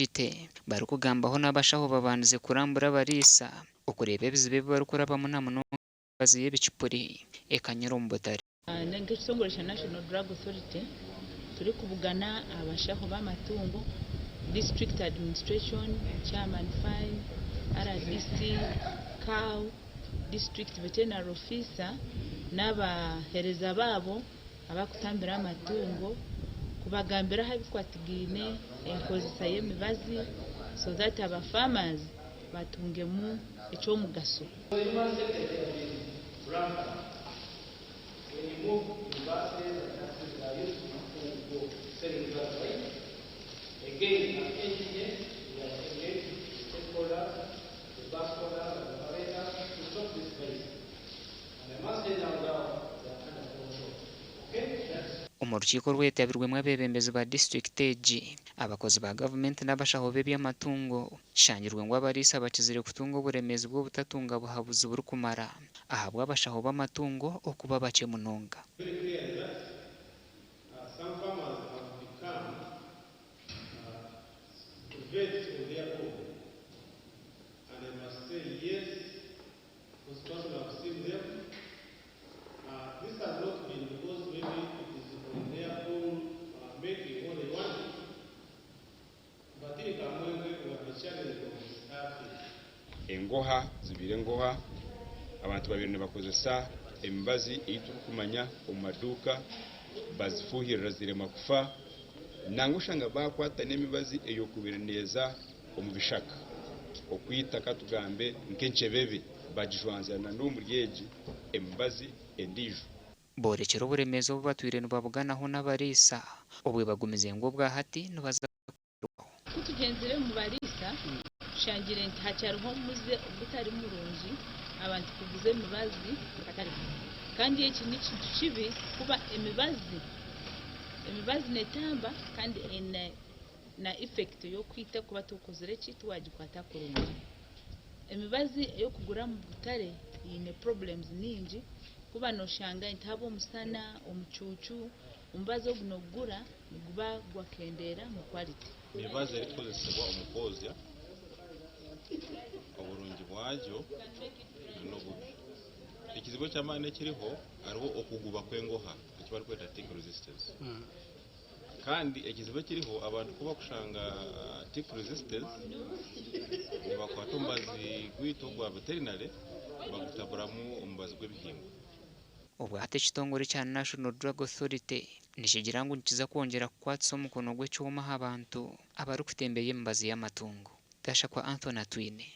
Authority barikugambaho n'abashaho babandize kurambura abariisa okureeba ebizibu ebi barikurabamu na munonga emibazi y'ebicupuri ekanyire omu butare. Nk'ekitongore kya National Drug Authority turikubugana abashaho b'amatungo, District Administration, Chairman Fine, RDC, CAO, District Veterinary Officer n'abaheereza baabo abakutambira amatungo kubagambira aha bikwatigaine enkozesa y'emibazi so that aba farmers batungemu eky'omugasho. Omu rukiiko orwetabirwemu abeebembezi ba disiturikiti egi, abakozi ba gavumenti n'abashaho b'eby'amatungo, kishangirwe ngu abariisa bakizire kutunga oburemeezi bw'obutatunga buhabuzi burikumara ahabw'abashaho b'amatungo okuba bakye munonga. Engoha zibaire engoha, abantu babaire nibakozesa emibazi ei turikumanya omu maduuka bazifuuhirira zirema kufa nangwa oshanga baakwata n'emibazi ey'okubaire neeza omu bishaka okwita katugambe nk'encebebe bagijwanzya na n'omuri egi emibazi endiijo. Boorekire oburemeezi obu batwire nibabuganaho n'abariisa obwe bagumize ngu obwahati nibaza kuhwerwaho. Ku tugyenzire omu bariisa, tushangire nti hakyariho omuze ogutari murungi abantu kuguza emibazi akatare. Kandi eki n'ekintu kibi kuba emibazi emibazi netamba kandi eine na effect y'okwita kuba tokozire ki tiwagikwata kurungi. Emibazi ey'okugura omu butare eine problems nyingi kuba noshanga nti haba omusana, omucuucu, omubazi ogu nogugura niguba gwakendeera mu quality. Emibazi erikukozesibwa omu kwozya oburungi bwagyo n'obubi. Ekizibu eky'amaani ekiriho hariho okuguba kw'engoha eki barikweta tick resistance. Kandi ekizibu ekiriho abantu ku bakushanga tick resistance nibakwata omubazi gwaitu ogwa veterinary bagutaburamu omubazi gw'ebihingwa. Obwahati ekitongore ekya National Drug Authority nikigira ngu nikiza kwongyera kukwatisa omukono gw'ekyoma aha bantu abarikutembeya emibazi y'amatungo. Gashakwa Anthony Atwine.